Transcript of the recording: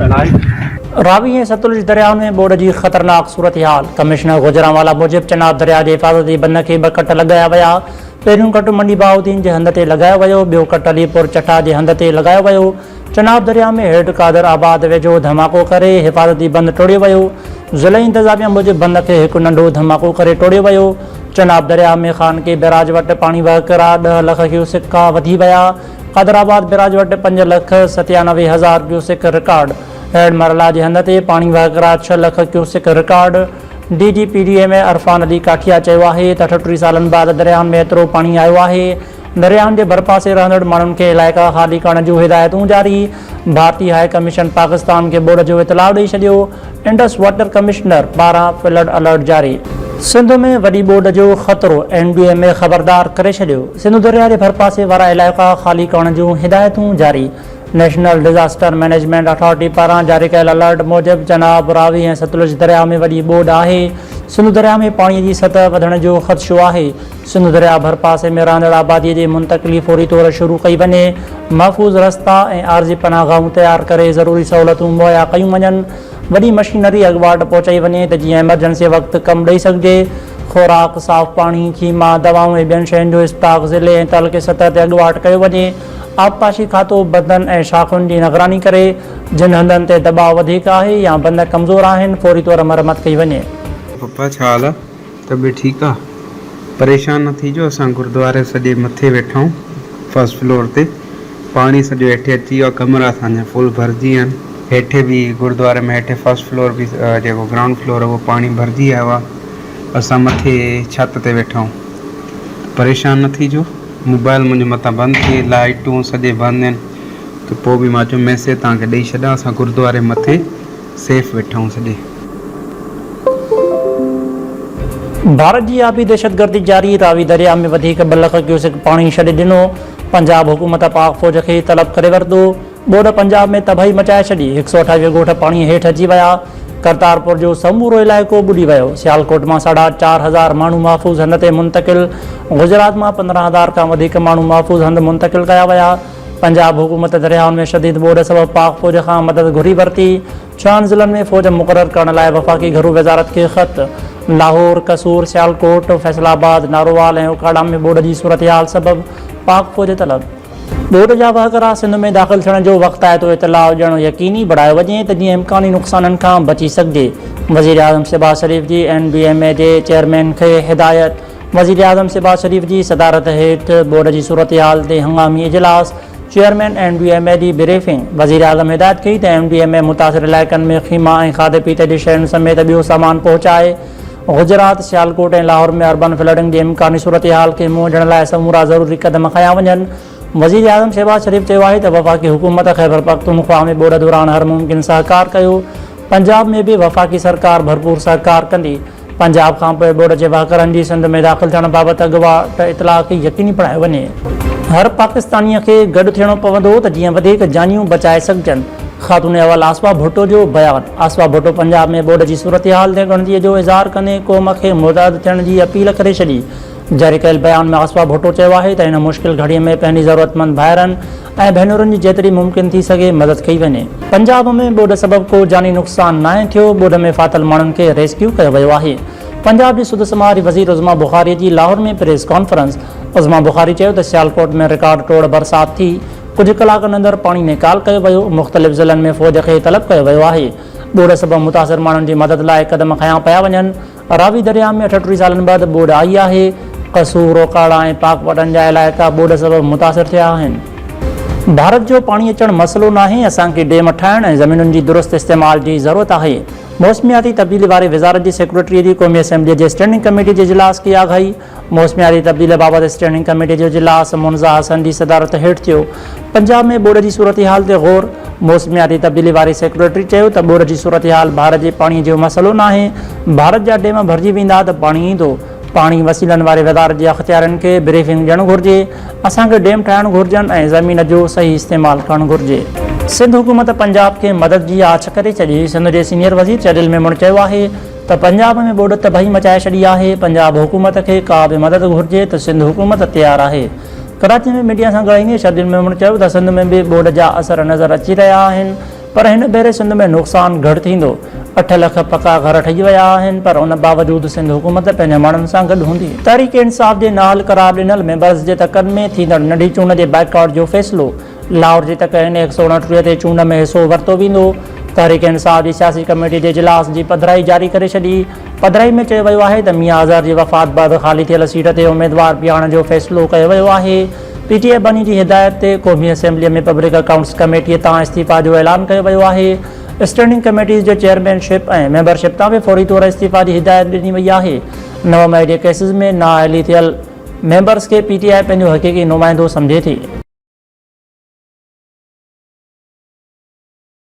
Like. راوي ۽ ستلج درياهن ۾ ٻوڏ جي خطرناڪ صورتحال، ڪمشنر گوجرانوالا موجب چناب درياهه جي حفاظتي بند کي ٻه ڪٽ لڳايا ويا، پهريون ڪٽ منڊي بهاؤالدين جي هنڌ تي لڳايو ويو، ٻيو ڪٽ علي پور چٺا جي هنڌ تي لڳايو ويو، چناب درياهه ۾ هيڊ قادر آباد ويجهو ڌماڪو ڪري حفاظتي بند ٽوڙيو ويو، ضلعي انتظاميا موجب بند کي هڪ ننڍو ڌماڪو ڪري ٽوڙيو ويو، چناب درياهه ۾ خانڪي بئراج وٽ پاڻي وهڪرا ڏهه لک ڪيوسڪ کان وڌي ويا، قادر آباد بئراج وٽ 5,97,000 ڪيوسڪ رڪارڊ، هيڊ مرلا جي هنڌ تي پاڻي وهڪرا ڇهه lakh cusec record, D G P D M A Irfan Ali Kathia چيو آهي ته 38 سالن بعد درياهن ۾ ايترو پاڻي آيو آهي، درياهن جي ڀرپاسي رهندڙ ماڻهن کي علائقا خالي ڪرڻ جون هدايتون جاري، ڀارتي هاء ڪميشن پاڪستان کي ٻوڏ جو اطلاع ڏئي ڇڏيو، انڊس واٽر ڪمشنر پاران فلڊ الرٽ جاري. سنڌ ۾ وڏي ٻوڏ جو خطرو، اين ڊي ايم اي خبردار ڪري ڇڏيو، سنڌو درياهه جي ڀرپاسي وارا علائقا خالي ڪرڻ جون هدايتون جاري. نيشنل ڊزاسٽر مئنيجمينٽ اٿارٽي پاران جاري ڪيل الرٽ موجب چناب، راوي ۽ ستلج درياهه ۾ وڏي ٻوڏ آهي، سنڌو درياهه ۾ پاڻي جي سطح وڌڻ جو خدشو آهي، سنڌو درياهه ڀرپاسي ۾ رهندڙ آبادي جي منتقلي فوري طور شروع ڪئي وڃي، محفوظ رستا ۽ عارضي پناهگاهون تيار ڪري ضروري سهولتون مهيا ڪيون وڃن، وڏي مشينري اڳواٽ پهچائي وڃي ته جيئن ايمرجنسي وقت ڪم ڏئي سگهجي، خوراڪ، صاف پاڻي، خيما، دوائون ۽ ٻين شين جو اسٽاڪ ضلعي ۽ تعلقي سطح تي اڳواٽ ڪيو وڃي. آبپاشي کاتو بندن ۽ شاخن جي نگراني ڪري، جن هنڌن تي دٻاء وڌيڪ آهي يا بند ڪمزور آهن، فوري طور مرمت ڪئي وڃي. پپا ڇا حال آ طبيعت ٺيڪ آ پريشان نه ٿيجو اسان گردواري سڄي مٿي ويٺا آهيون فرسٽ فلور تي پاڻي سڄو هيٺي اچي ويو آ ڪمرا اسان جا فل ڀرجي ويا آهن هيٺي به گردواري ۾ هيٺي فرسٽ فلور به جيڪو گرائونڊ فلور اهو پاڻي ڀرجي آيو آ اسان مٿي ڇت تي ويٺا آهيون پريشان نه ٿيجو. موبائل منهنجو متان بند ٿئي لائيٽون سڄي بند آهن ته پوء به مان چيو ميسيج توهان کي ڏئي ڇڏان اسان گردواري مٿي سيف ويٺا آهيون سڄي. ڀارت جي آبي دهشتگردي جاري، راوي درياء ۾ وڌيڪ ٻه لک ڪيوسڪ پاڻي ڇڏي ڏنو، پنجاب حڪومت پاڪ فوج کي طلب ڪري ورتو. ٻوڏ پنجاب ۾ تباهي مچائي ڇڏي، هڪ سئو اٺاويهه ڳوٺ پاڻي هيٺ اچي ويا، ڪرتارپور جو سمورو علائقو ٻڏي ويو، سيالڪوٽ مان ساڍا 4000 ماڻهو محفوظ هنڌ تي منتقل، گجرات مان 15 هزار کان وڌيڪ ماڻهو محفوظ هنڌ منتقل ڪيا ويا، پنجاب حڪومت درياهن ۾ شديد ٻوڏ سبب پاڪ فوج کان مدد گهري ورتي، ڇهن ضلعن ۾ فوج مقرر ڪرڻ لاء وفاقي گهرو وزارت کي خط، لاهور، قصور، سيالڪوٽ، فيصل آباد، نارووال ۽ اوڪاڙا ۾ ٻوڏ جي صورتحال سبب پاڪ فوج طلب. ٻوڏ جا وهڪرا سنڌ ۾ داخل ٿيڻ جو وقتائتو اطلاع ڏيڻ يقيني بڻايو وڃي ته جيئن امڪاني نقصانن کان بچي سگهجي، وزيراعظم شهباز شريف جي اين ڊي ايم اي جي چيئرمين کي هدايت، وزيراعظم شهباز شريف جي صدارت هيٺ ٻوڏ جي صورتحال تي هنگامي اجلاس، chairman N D M A جي بريفنگ، وزيراعظم هدايت ڪئي ته اين ڊي ايم اي متاثر علائقن ۾ خيما ۽ کاڌي پيتي جي شين سميت ٻيو سامان پهچائي، گجرات، سيالڪوٽ ۽ لاهور ۾ اربن فلڊنگ جي امڪاني صورتحال کي منهن ڏيڻ لاء سمورا ضروري قدم کنيا وڃن. وزيراعظم شهباز شريف چيو آهي ته وفاقي حڪومت خيبرپختونخوا ۾ ٻوڏ دوران هر ممڪن سهڪار ڪيو، پنجاب ۾ به وفاقي سرڪار ڀرپور سهڪار ڪندي. پنجاب کانپوء ٻوڏ جي وهڪرن جي سنڌ ۾ داخل ٿيڻ بابت اڳواٽ اطلاع کي يقيني بڻايو وڃي. هر پاڪستانيء کي گڏ ٿيڻو پوندو ته جيئن وڌيڪ جانيون بچائي سگهجن، خاتون اول آصفه ڀٽو جو بيان. آصفه ڀٽو پنجاب ۾ ٻوڏ جي صورتحال تي ڳڻتيء جو اظهار ڪندي قوم کي متحد ٿيڻ جي اپيل ڪري ڇڏي. جاري ڪيل بيان ۾ آصفه ڀٽو چيو آهي ته هن مشڪل گهڙيء ۾ پنهنجي ضرورتمند ڀائرن ۽ ڀينرن جي جيتري ممڪن ٿي سگهي مدد ڪئي وڃي. پنجاب ۾ ٻوڏ سبب ڪو جاني نقصان ناهي ٿيو، ٻوڏ ۾ ڦاٿل ماڻهن کي ريسڪيو ڪيو ويو آهي. پنجاب جي سڌ سماء واري وزير عظميٰ بخاري جي لاهور ۾ پريس ڪانفرنس، عظميٰ بخاري چيو ته سيالڪوٽ ۾ رڪارڊ ٽوڙ برسات ٿي، ڪجهه ڪلاڪن اندر پاڻي نيڪال ڪيو ويو، مختلف ضلعن ۾ فوج کي طلب ڪيو ويو آهي، ٻوڏ سبب متاثر ماڻهن جي مدد لاء قدم کنيا پيا وڃن، راوي درياء ۾ 38 سالن بعد ٻوڏ آئي آهي، قصور، اوڪاڙا ۽ پاڪ پٽن جا علائقا ٻوڏ سبب متاثر ٿيا آهن. ڀارت جو پاڻي اچڻ مسئلو ناهي، اسان کي ڊيم ٺاهڻ ۽ زمينن جي درست استعمال جي ضرورت آهي، موسمياتي تبديلي واري وزارت جي سيڪريٽري جي قومي اسيمبلي جي اسٽينڊنگ ڪميٽي جي اجلاس کي آگاهي، موسمياتي تبديلي بابت اسٽينڊنگ ڪميٽي جو اجلاس منزا حسن جي صدارت هيٺ ٿيو، پنجاب ۾ ٻوڏ جي صورتحال تي غور، موسمياتي تبديلي واري سيڪريٽري چيو ته ٻوڏ جي صورتحال ڀارت جي پاڻي جو مسئلو ناهي، ڀارت جا ڊيم ڀرجي ويندا ته پاڻي ايندو، پاڻي وسيلن واري وزارت جي اختيارين کي بريفنگ ڏيڻ گهرجي، اسان کي ڊيم ٺاهڻ گهرجن ۽ زمين جو صحيح استعمال ڪرڻ گهرجي. سنڌ حڪومت پنجاب کي مدد جي آڇ ڪري ڇڏي، سنڌ جي سينيئر وزير شرجيل ميمڻ چيو آهي ته پنجاب ۾ ٻوڏ تباهي مچائي ڇڏي آهي، پنجاب حڪومت کي ڪا به مدد گهرجي ته سنڌ حڪومت تيار آهي. ڪراچي ۾ ميڊيا سان ڳالهائيندي شرجيل ميمڻ چيو ته سنڌ ۾ به ٻوڏ جا اثر نظر اچي رهيا آهن، پر هن ڀيري سنڌ ۾ نقصان گهٽ ٿيندو، اٺ لک پڪا گهر ٺهي ويا آهن پر ان باوجود سنڌ حڪومت پنهنجي ماڻهن سان گڏ هوندي. تحريڪ انصاف جي نااهل قرار ڏنل ميمبرز جي تڪن ۾ ٿيندڙ ننڍي چونڊ جي بائيڪاٽ جو فيصلو، لاهور جي تڪ اين اي 129 تي چونڊ ۾ حصو ورتو ويندو، تحريڪ انصاف جي سياسي ڪميٽي جي اجلاس جي پڌرائي جاري ڪري ڇڏي، پڌرائي ۾ چيو ويو آهي ته ميان اظهر جي وفات بعد خالي ٿيل سيٽ تي اميدوار بيهارڻ جو فيصلو ڪيو ويو آهي، پي ٽي آء باني جي هدايت تي قومي اسيمبلي ۾ پبلڪ اڪائونٽس ڪميٽي تان استعيفيٰ جو اعلان ڪيو ويو آهي، اسٽينڊنگ ڪميٽيز جي چيئرمين شپ ۽ ميمبر شپ تان به فوري طور استعيفيٰ جي هدايت ڏني وئي آهي، 9 مئي جي ڪيسز ۾ نااهلي ٿيل ميمبرز کي پي ٽي آء پنهنجو حقيقي نمائندو سمجهي ٿي.